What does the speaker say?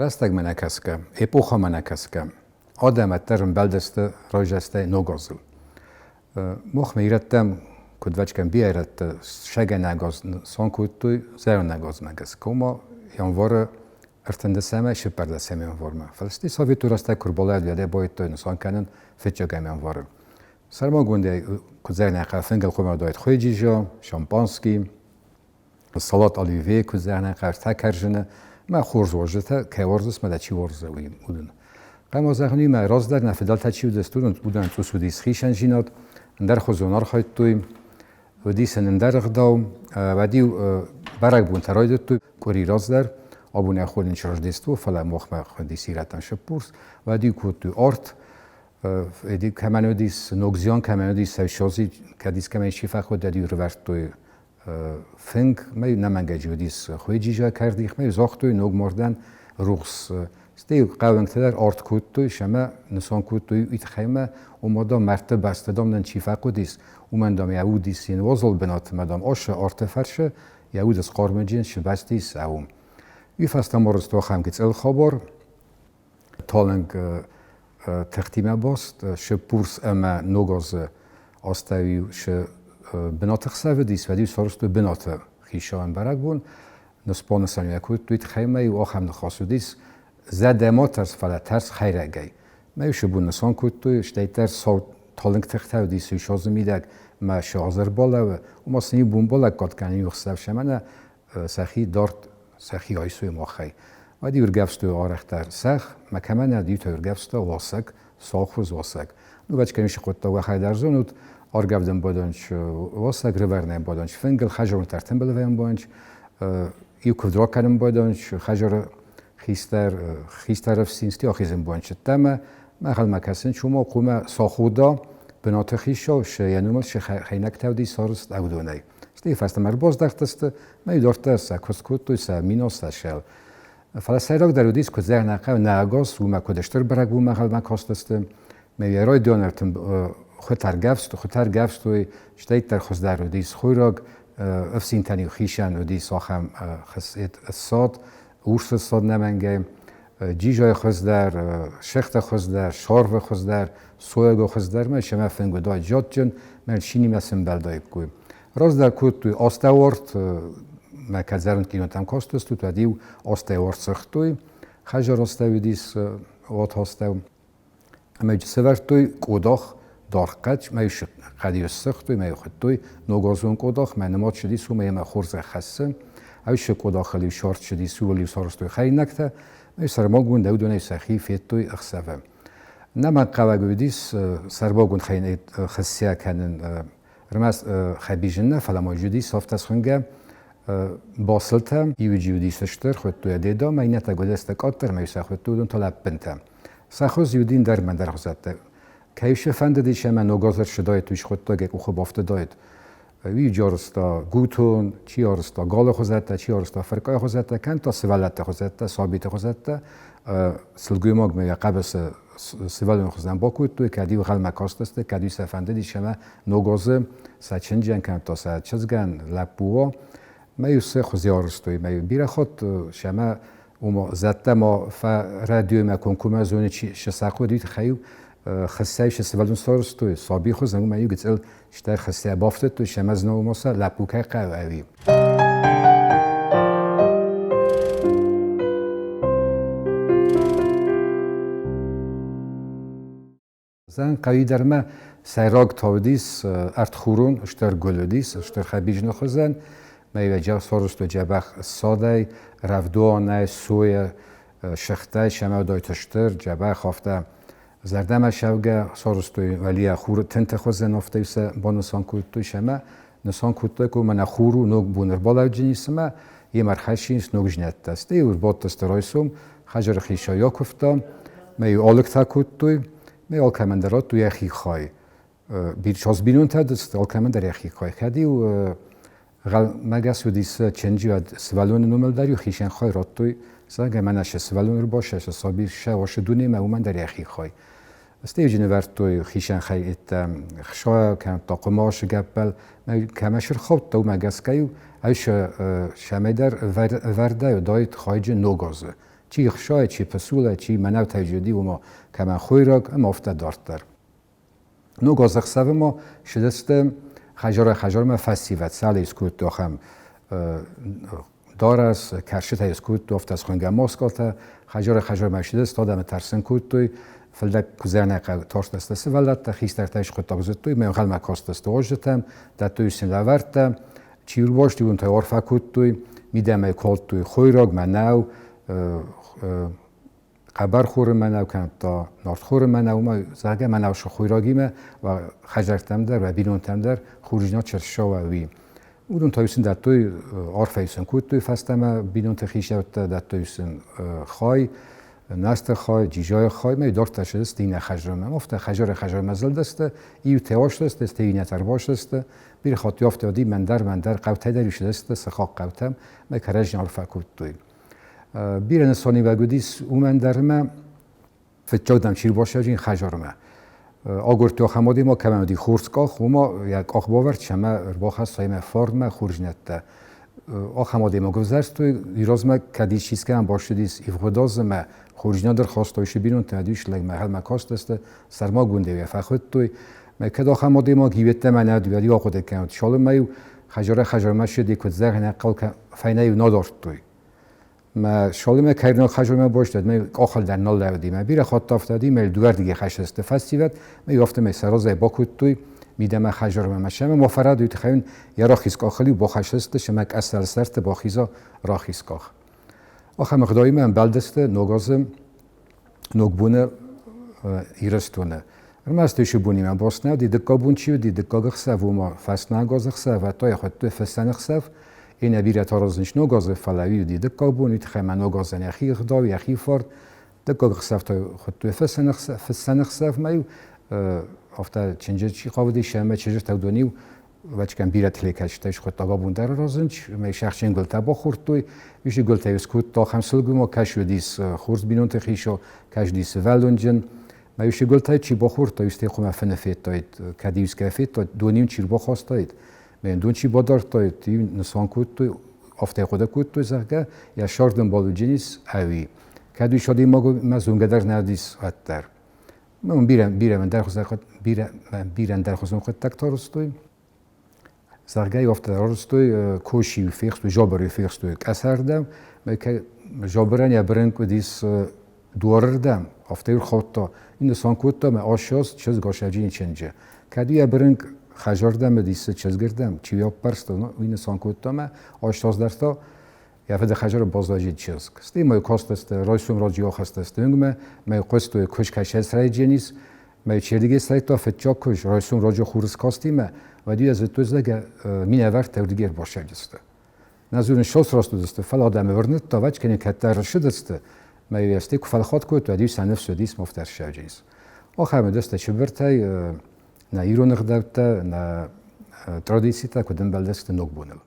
Рӕстӕгмӕ нӕ кӕсгӕ, эпохӕмӕ нӕ кӕсгӕ, адӕм ӕддӕр ӕмбӕлдысты райзастӕй ног азыл. Махмӕ ирӕттӕм, куыд вӕчкӕн бирӕ ирӕттӕ сӕгӕнӕг аз нысан кодтой зӕронӕг азмӕ гӕсгӕ, ома январы ӕртындӕсӕмӕй цыппӕрдӕсӕм январмӕ. Фӕлӕ стӕй советон рӕстӕг куы рбалӕуд, уӕдӕй байдыдтой нысан кӕнын фыццагӕм январы. Сӕрмагондӕй куыд зӕгънӕ фынгыл хъуамӕ уыдаид хуыйджызӕ, шампанский, салат оливье куыд зӕгънӕ хъӕртӕ кӕрзыны, мӕ хорз уарзджытӕ кӕй уарзыс, мӕ дӕ чи уарзы, уый уыдон. Хъӕмӕ зӕгъын, раздӕр нӕ фыдӕлтӕ чи уыдысты, уыдон цъус уыдис хицӕндзинад, ӕндӕрхуызон архайдтой, уыдис сын ӕндӕр ӕгъдау. Уӕд-иу бӕрӕгбонтӕ райдыдтой къуыри раздӕр, абон ӕххонын Рождество, фӕлӕ махмӕ хуындис ирӕттӕн Сыппурс, уӕд-иу кодтой арт, кӕмӕн уыдис ног зиан, кӕмӕн уыдис сӕусози, кӕд искӕмӕн чи фӕхъуыд, уӕд-иу рывӕрдтой фынг, мӕ нӕмӕнгӕджы уыдис хуыйджизӕ кӕрдих, мӕ загътой ног мардӕн рухс. Стӕй хъӕуӕнгтӕ дӕр арт кодтой, сӕмӕ нысан кодтой уый тыххӕй мӕ, ома дам мӕрдты бӕсты дам нын чи фӕхъуыдис, уымӕн дам йӕ уд ис йын уазал бынатмӕ дам асы арты фӕрсы, йӕ уд схъармджын сыбӕстис ӕуым. Уый фӕстӕ ма рыстуахӕм гыцъыл хабар, талынг тыхтимӕ баст, сыппурс ӕмӕ ног азы астӕу-иу сы бынаты хсӕвыдис, уӕд-иу сарӕзтой бынаты хицауӕн бӕрӕгбон, ныспонысануӕ кодтой тыххӕй-ма-иу ахӕм ныхас уыдис, зӕд ӕмӕ тӕрс, фӕлӕ тӕрс хӕйрӕгӕй. Мӕ-иу сыбон нысан кодтой, стӕй дӕр сау талынг тыхтӕ уыдис уый созы мидӕг, мӕ сы азы ӕрбалӕууы, ома сын иу бон балӕггад кӕнын иу ӕхсӕв сӕ мӕнӕ сӕхи дард сӕхи айсой махӕй. Уӕд ӕргӕвстой арӕхдӕр сӕх, мӕ кӕмӕ нӕ уыди, ӕргӕвста уасӕг, саухуыз уасӕг. Ну, вӕчкӕ ницы хъуыддаг уӕхӕй дӕр зонут, аргӕвдӕн бадӕнч уасӕг, рывӕрнӕн бадӕнч фынгыл, хӕзорон тӕртӕмбылвӕн бадӕнч, иу куывд ракӕнын бадӕнч, хӕзоры хистӕр, хистӕр ӕфсинсти ахизын бончыдтӕмӕ, мӕхӕлмӕ кӕсын чума хъумӕ сахуда бынаты хицау, шы йӕ номыл шы хӕйнӕгтӕ уыди сарызт ӕвдонӕй. Стӕй фӕстӕмӕ ӕрбаздӕхтысты, мӕ дарддӕр сӕ куыст кодтой, сӕ минос, сӕ шел. Фӕлӕ сӕйрагдӕр уыдис, куыд зӕгъын хъӕуы, нӕ ӕгас, уымӕ куыд стыр бӕрӕг у мӕхӕлмӕ кастысты. Мӕ йӕ райдианӕртын хуытӕргӕвстой, стӕй дӕр хуыздӕр уыдис хойраг, ӕфсинтӕн-иу хицӕн уыдис ахӕм ссад, урс ссад нӕмӕнгӕй, джизайы хуыздӕр, сыхты хуыздӕр, сарвы хуыздӕр, сойагы хуыздӕр, мӕ семӕ фынг уыдаид зӕдджын, мӕ чинимӕ сымбӕлдаиккой. Раздӕр кодтой астӕуарт, мӕ кӕд зӕронд кинотӕм кастыстут, уӕд-иу астӕуарт сыгътой, хӕзар астӕу уыдис уат астӕу. Ӕмӕ сӕвӕрдтой къодах даргъхъӕд, мӕ хъӕд-иу ссыгътой, мӕ хуыдтой ногазон къодах, мӕ нымад цыдис уымӕй ӕмӕ хорзӕх хӕссы. Ӕвзӕр къодахыл-иу сарт цыдис, ууыл-иу сарӕзтой хӕринӕгтӕ, мӕ сӕрмагонд уыдонӕй сӕхи федтой ӕхсӕвы. Нӕмӕгхъӕуӕг уыдис сӕрмагонд хӕссӕ кӕнын ӕрмӕст хӕбизын нӕ, фӕлӕ ма уыдис афтӕ схуынгӕ басылтӕ, иуджы уыдис стыр, хуыдтой деда, ӕмӕ иннӕтӕ гуылӕстӕ къаддӕр, ӕмӕ сӕ хуыдтой уыдон та лӕппынтӕ. Сӕ хуыз иу дин дӕр мӕндӕр хуызӕттӕ. Кӕй сӕ фӕндыдис ӕмӕ ногазыр ссыдаид, уый схуыдта, йӕ къухы бафтыдаид. Уый арызта гутон, чи арызта галы хуызӕттӕ, чи арызта фыркъайы хуызӕттӕ, кӕм та сывӕллӕтты хуызӕттӕ, сабиты хуызӕттӕ. Сылгоймагмӕ йӕ хъӕбысы сывӕллоны хуызӕн бакодтой, кӕд-иу гъӕлмӕ кастысты, кӕд-иу сӕ фӕндыдис ӕмӕ ногазы сӕ чынджӕн кӕнӕ та сӕ чызгӕн лӕппуа, мӕ-иу сӕ хуызы арызтой. Мӕ-иу бирӕ хатт сӕмӕ ома зӕдтӕ ма радиомӕ комкоммӕ зоны чи сӕ хъуыд, уый тыххӕй-иу хыссӕй сӕ сывӕллон сарӕзтой, саби хуызӕн, уымӕ-иу гыццыл стӕй хыссӕ бафтыдтой, сӕмӕ знома сӕ лӕппу кӕй хъӕуы ӕви. Зӕн хъӕуидӕрмӕ сӕйраг та уыдис ӕртхурон, стыр гуыл уыдис, стыр хӕбизны хуызӕн. Мӕ сарӕзтой дзӕбӕх ссадӕй, рӕвдуанӕй, сойӕ, сыгъдӕй, сӕмӕудойты стыр, дзӕбӕх афтӕ зӕрдӕмӕ сӕвгӕ сарӕзтой уӕлийӕ хуры тынты хуызӕн афтӕ сӕ банысан кодтой сӕмӕ нысан кодтой, ку мӕнӕ хур у, ног бон ӕрбалӕуджыни цымӕ, йемӕ ӕрхӕссинц ног знӕттӕ. Стӕй ӕрбадтысты райсом, хӕдзары хицау акуывта, мӕ-иу алыгтӕ кодтой, мӕ алкӕмӕн дӕр радтой йӕхи хай. Бирчос бинонтӕ дысты, алкӕмӕн дӕр йӕхи хай. Кӕд-иу мӕгӕс уыдис чынджы, уӕд сывӕллоны номыл дӕр-иу хицӕн хай радтой, зӕгъгӕ, мӕнӕ сӕ сывӕллон ӕрбассӕ, сӕ саби сӕ уасы дунемӕ, уымӕн дӕр йӕхи хай. Стӕй нывӕрдтой хицӕн хӕйттӕ, хсайа кӕнӕ хъуымацы гӕппӕл, кӕмӕ сырхаудта, уымӕ гӕсгӕ-иу ӕй сӕмӕйдӕр ӕвӕрдӕй уыдаид хайджын ног азы. Чи хсайы, чи пысулӕ, чи мӕнӕутӕй зыди, уымӕ кӕмӕн хойраг ӕмӕ афтӕ дарддӕр. Ног аз ӕхсӕвы ма сыдысты хӕдзарӕй-хӕдзармӕ фӕсивӕд, цалӕй скодтой ахӕм дарӕс, кӕрчытӕй скодтой, афтӕ схонгӕ маскӕтӕ, хӕдзарӕй-хӕдзармӕ сыдысты, адӕмы тӕрсын кодтой, фылдӕр куыдзӕнӕ тарстысты сывӕллӕттӕ, хистӕртӕ схуыддаг зыдтой, ме нхъӕлмӕ кастысты уазджытӕм, дӕттой сын лӕвӕрттӕ, чи ӕрбасти, уым та арфӕ кодтой, мидӕмӕ калдтой хойраг, мӕнӕу, хъӕбӕрхоры мӕнӕу кӕнӕ та нартхоры мӕнӕумӕ, зӕгъгӕ, мӕнӕу хойрагимӕ хӕдзӕрттӕм дӕр, уӕ бинонтӕм дӕр хорздзинад чи ссӕуа, уый. Уыдон та сын дӕттой, арфӕ сын кодтой фӕстӕмӕ бинонты хицӕуттӕ, дӕттой сын хай, насты хай, джизайы хай, мӕ дарддӕр сысты иннӕ хӕдзармӕ. Афтӕ хӕдзарӕй-хӕдзармӕ зылдысты, иутӕ астысты, стӕй иннӕтӕ ӕрбастысты. Бирӕ хатт афтӕ уыди, мӕн дӕр, мӕн дӕр хъӕутӕй дӕр ис сыхаг хъӕутӕм, мӕ кӕрӕдзи арфӕ кодтой. Бирӕ нысаниуӕг уыдис уымӕн дӕр ӕмӕ фыццаг дӕм чи рбасӕджын хӕдзармӕ. Агуырдтой ахӕм адӕймаг, кӕмӕн уыди хорз къах, уымӕ йӕ къах бавӕрд ӕмӕ ӕрбахӕсса йемӕ фарнмӕ хорздзинӕдтӕ. Ахӕм адӕймаг ӕвзӕрстой, размӕ кӕд исчи искӕмӕн басыдис ивгъуыд азы мӕ хорздзинад ӕрхастой сӕ бинонтӕ, уыдис лӕгмӕ хӕрмӕ кастысты, сӕрмагондӕй йӕ фӕхуыдтой. Мӕ кӕд ахӕм адӕймаг иуеддӕмӕ нӕ уыд, уӕд-иу ахъуыды кӕнут, цалынмӕ-иу хӕдзарӕй-хӕдзармӕ ссыди, куыд зӕгъын, ӕнхъӕл фӕйнӕ-иу нал ардтой. Мӕ шолымӕ кӕрног хӕдзармӕ бостад, мӕ къохыл дӕр нал лӕууыди. Мӕ бирӕ хатт афтӕ уыди, мӕ дыууӕрдыгӕй хӕссысты фӕсивӕд, мӕ афтӕмӕй сӕ разӕй бакодтой мидӕмӕ хӕдзармӕ. Мӕ сӕмӕ ма фӕрӕдуй тыххӕй йӕ рахиз къахыл-иу бахӕссысты, сӕмӕ къӕсӕры сӕрты бахиза рахиз къах. Ахӕм ӕгъдауимӕ ӕмбӕлдысты ног азы ногбоны Ирыстоны. Ӕрмӕст иу бонимӕ баст нӕ уыди, дыккаг бон чи уыди, дыккаг ӕхсӕв, уымӕ фӕснаг азы ӕхсӕв, ӕдта йӕ хуыдтой фыссӕн ӕхсӕв. Иннӕ бирӕтӕ аразынц ног азы, фӕлӕ уый уыди дыккаг бон, уый тыххӕй ма ног азӕн йӕхи ӕгъдау, йӕхи фард. Дыккаг ӕхсӕв та хуыдтой фыссӕн ӕхсӕвмӕ-иу, афтӕ чынджы чи хъавыдис ӕмӕ чызджытӕ уыдон-иу Вачкан бирӕ телекӕсджытӕ схуыдта абон дӕр аразынц, ӕмӕ сӕхсен гуылтӕ бахордтой. Уыцы гуылтӕ скодта ахӕм сылгоймаг, кӕс уыдис хорз бинонты хицау, кӕс уыдис сывӕллонджын. Мӕ уыцы гуылтӕй чи бахордта, уый стӕй хъуамӕ фыны федтаид, кӕд искӕй федтаид, дон-иу чи рбахастаид, мӕ дон чи бадардтаид, иу нысан кодтой, афтӕ хъуыды кодтой, зӕгъгӕ, йӕ сӕрдын балуджынис ӕви. Кӕд уый адӕймагмӕ зонгӕ дӕр нӕ уыдис, уӕддӕр. Ну, бирӕ, бирӕ бирӕ, бирӕ ӕндӕрхуызон хъуыддӕгтӕ арӕзтой. Зӕгъгӕ, афтӕ арӕзтой, коши фехстой, жабыры фехстой къӕсӕрдӕм. Жабырӕн йӕ бырынкъ уыдис дуарырдӕм, афтӕ ӕрхаудта. Нысан кодта мӕ ассоз чызг асӕджыны чынджы. Кӕд йӕ бырынкъ хӕдзардӕм уыдис чызгырдӕм, чи йӕ аппӕрста, уый нысан кодта мӕ ассоз дӕр та йӕ фыды хӕдзары баззади чызг. Стӕй мӕ кастысты, райсом раджы ахызтысты уынгмӕ, мӕ хъуыстой, куыдз кӕсӕц райдженис, мӕ чердыгӕй сайдта фыццаг куыдз, райсом раджы хуры скастимӕ, уӕд йӕ зыдтой, зӕгъгӕ, минӕвӕрттӕ уырдыгӕй ӕрбасӕгдысты. Нӕ дзурын сос раст уыдысты, фӕлӕ адӕмы уырныдта, вӕчкӕне кӕддӕр рысыдысты, мӕ йӕ стӕй куы фӕлхат кодтой, уӕд-иу сӕ ныфс уыдис мафтӕ ссӕуджынц. Ахӕм уыдысты чыбыртӕй нӕ ирон ӕгъдӕуттӕ, нӕ традицитӕ, куыд ӕмбӕлдысты ногбоныл.